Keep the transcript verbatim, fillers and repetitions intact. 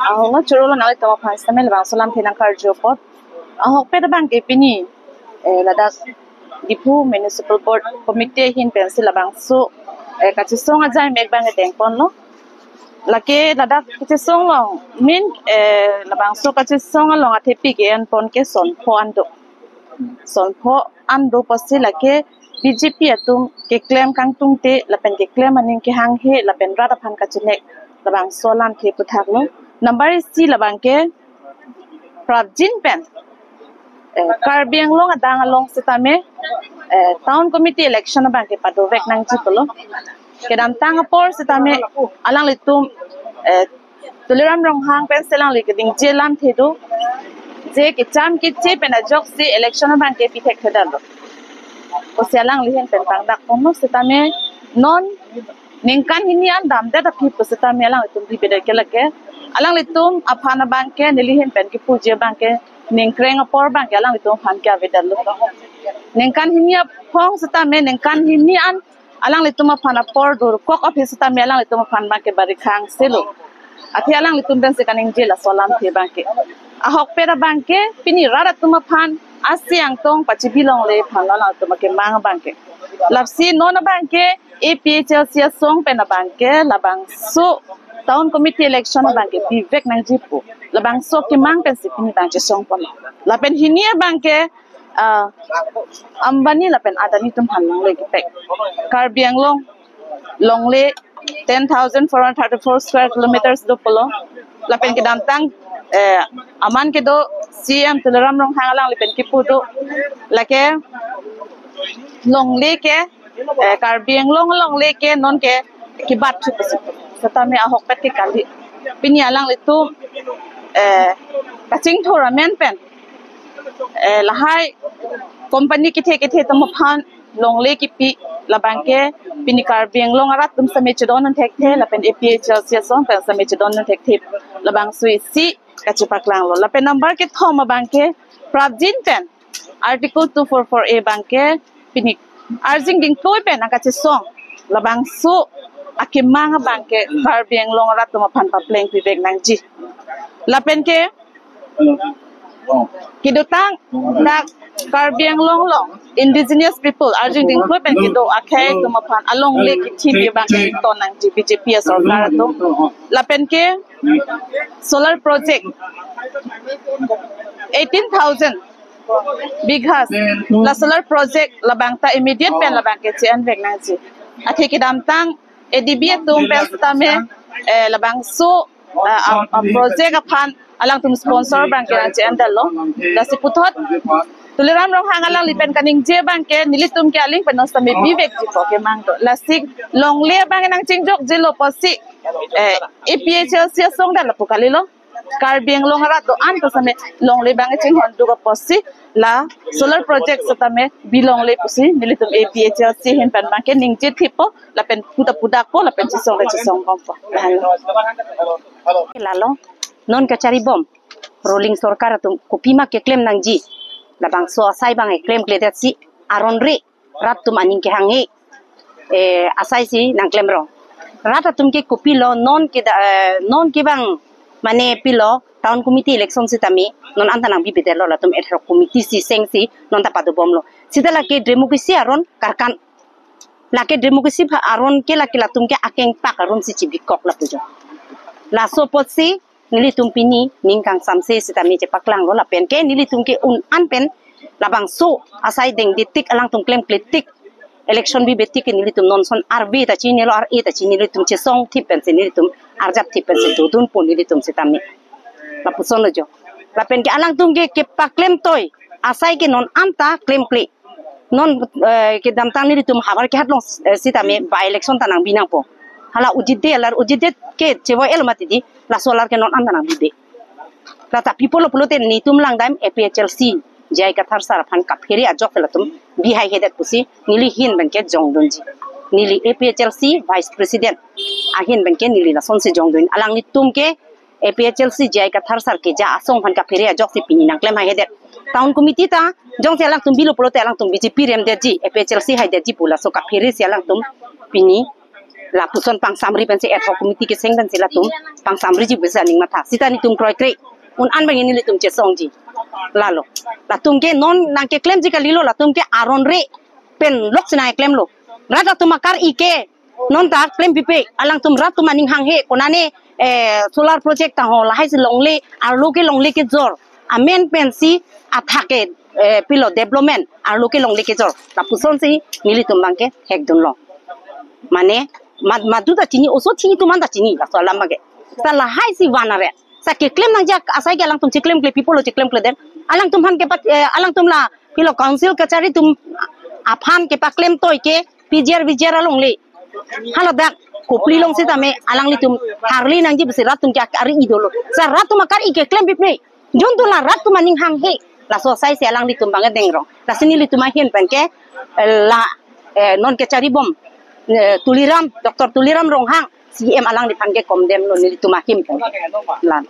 Ahok lo, choro lo, nanglitum aphan sitame labangso alamthe nangkarju apot. Ahokpet abangke pini, eh, ladak Diphu Municipal Board Committee ahin pensi labangso, eh, kachesong ajaimek abangke dengponlo. Lake ladak kachesong along, main, eh, labangso kachesong along athepi ke-enpon ke son pho an do. Son pho an do apotsi lake B J P atum keklem kangtungte lapen keklem aning kehanghe lapen rat aphan kachenek labangso alamthe aputhak lo. Number isi labangke prapjin pen, eh, Karbi Anglong adang along sitame, eh, town committee election abangke padovek nangji pulo. Kedamtang apor sitame alanglitum, eh, Tuliram Ronghang pensi alangli keningje alamthe do, je kecham keche pen ajoksi election abangke pithekthedetlo pusi alangli ahin pen pangdakponlo. Sitame non ningkan hini an damdet aphi pusitame alanglitum bibedet ke lake alanglitum aphan abangke neli ahin pen kepuji abangke ningkreng apor abangke alanglitum aphan ke avedetlo. Ningkan hini aphong sitame ningkan hini an alanglitum aphan apor durkok aphi sitame alanglitum aphan abangke bari khang selo. Athe alanglitum pensi kaningje laso alamthe abangke. Ahokpet abangke pini rat atum aphan asi angtong pachibi longle aphan lo alanglitum akemang abangke. Lasi non abangke A P H L C asong pen abangke labangso town committee election abangke bivek nangji pu labangso akemang pensi pini abangke chesongpon. Lapen hini abangke, ah, Ambani lapen Adani atum aphan longle kepek. Karbi Anglong longle ten thousand four hundred thirty-four square kilometers do pulo. Lapen kedamtang, eh, aman kedo C M Tuliram Ronghang alangli pen kipu do. Lake longle ke, eh, Karbi Anglong longle ke non ke kebat thu pusi. Sitame ahokpet ke kali. Pini alanglitum, eh, kachingthur amen pen, eh, lahai company kethe kethe atum aphan longle kipi labangke pini Karbi Anglong arat atum sitame chedon nang thekthe lapen A P H L C asong pen sitame chedon nang thekthe labangso isi kachepaklanglo. Lapen number kethom abangke prapjin pen Article two four four A abangke pini arjing dingkloi pen nangkachesong labangso akemang abangke Karbi Anglong arat atum aphan papleng pivek nangji. Lapen ke kedotang dak Karbi Anglong along indigenous people arjing dingkloi pen kedo akhei atum aphan alongle kithi abangke ton nangji B J P asorkar atum. Lapen ke solar project eighteen thousand bighas la solar project labang ta immediate pen labangke che-envek nangji. Athe kedamtang A D B atum pen sitame, eh, labangso, eh, a, a project aphan alangtum sponsor abangke nang che-endetlo. Lasi puthot Tuliram Ronghang alangli pen kaningje abangke nelitum ke aling pen non sitame bivekji pu akemang do. Lasi longle abangke nangchingjokjilo pusi, eh, A P H L C asong dak lapu kalilo. Karbi Anglong arat do-an ta sitame longle abangke chinghon duk apotsi la solar project sitame bilongle pusi nelitum A P H L C ahin pen abangke ningje thippo lapen puta pudakpo lapen chesong le chesongbompo. Lalo non kacharibom ruling sorkar atum kopima keklem nangji labangso asai abang klemkledetsi aron re rat atum aning kehanghe, eh, asaisi nangklemrong. Rat atum ke kopilo non ke da, eh, non ke abang mane pilo town committee election sitame non anta nangbibedet lo latum ad hoc committee si sengsi non ta padobomlo. Sita lake democracy aron karkan. Lake democracy pha aron ke lake latum ke akengpak aron si chibikok lapu jo. Laso apotsi nelitum pini ning kangsamse sitame chepaklanglo lapen ke nelitum ke un-an pen labangso asai dengdetik alangtum klemkletik election bibetik ke nelitum non son arve ta chinilo ar-e ta chinilo nelitum chesong thip pensi nelitum arjap thip pensi dodunpo nelitum sitame. Lapuson lo jo. Lapen ke alangtum ke kepaklemtoi asai ke non anta klemkle. Non, eh, kedamtang nelitum havar kehat along, eh, sitame by election ta nangbi nangpo. Hala ujide alar ujide ke chevo el mati di laso alar ke non anta nangbibe. Lata people pulote nelitum langdam A P H L C J I Kathar sir aphan kaphere ajok latum bihaihedet pusi neli ahin abangke jongdunji. Neli A P H L C vice president ahin abangke neli lasonsi jongdun. Alanglitum ke A P H L C J I Kathar sir keja asong aphan kaphere ajoksi pini nangklem haihedet. Town committee ta jongsi alangtum bilo pulote alangtum B J P remdetji, A P H L C haidetji pu laso kapheresi alangtum pini Lapuson pangsamri pensi ad hoc committee kecheng pensi latum pangsamriji pusi aning matha. Sita netum kroikre un-an bang nelitum chesongji. Lalo. Latum ke non nangkeklemji kalilo, latum ke aron re pen lok si nangkeklemlo. Rat atum akar-i ke non ta klempipe, alangtum rat atum aning hanghe, konane, eh, solar project ta ho, lahai si longle, arlo ke longle kejor. Amen pensi athak ke, eh, pilo development, arlo ke longle kejor. Lapuson si nelitum bang ke hekdunlo. Mane, mad-, madu ta chini, oso chini atum an ta chini, laso alam bang ke. Sa lahai si van are. Sa keklem nangji asai ke alangtum chiklemkle, people lo chiklemkle den. Alangtum aphan kepa, eh, alangtum la, pilo council kachari atum aphan kepaklem toi ke, P G R, V G R alongle. Hala dak, Kopili along sitame, alanglitum, harli nangji pusi rat atum ke akar-i dolo. Sa rat atum akar-i ke klempipe. Jun tu la rat atum aning hanghe. Laso asai si alanglitum bang dengrong. Lasi nelitum ahin pen ke, eh, la, eh, non kachari bom, eh, Tuliram, Doctor Tuliram Ronghang, C M alangliphan ke condemn lo nelitum ahin pen. Lan.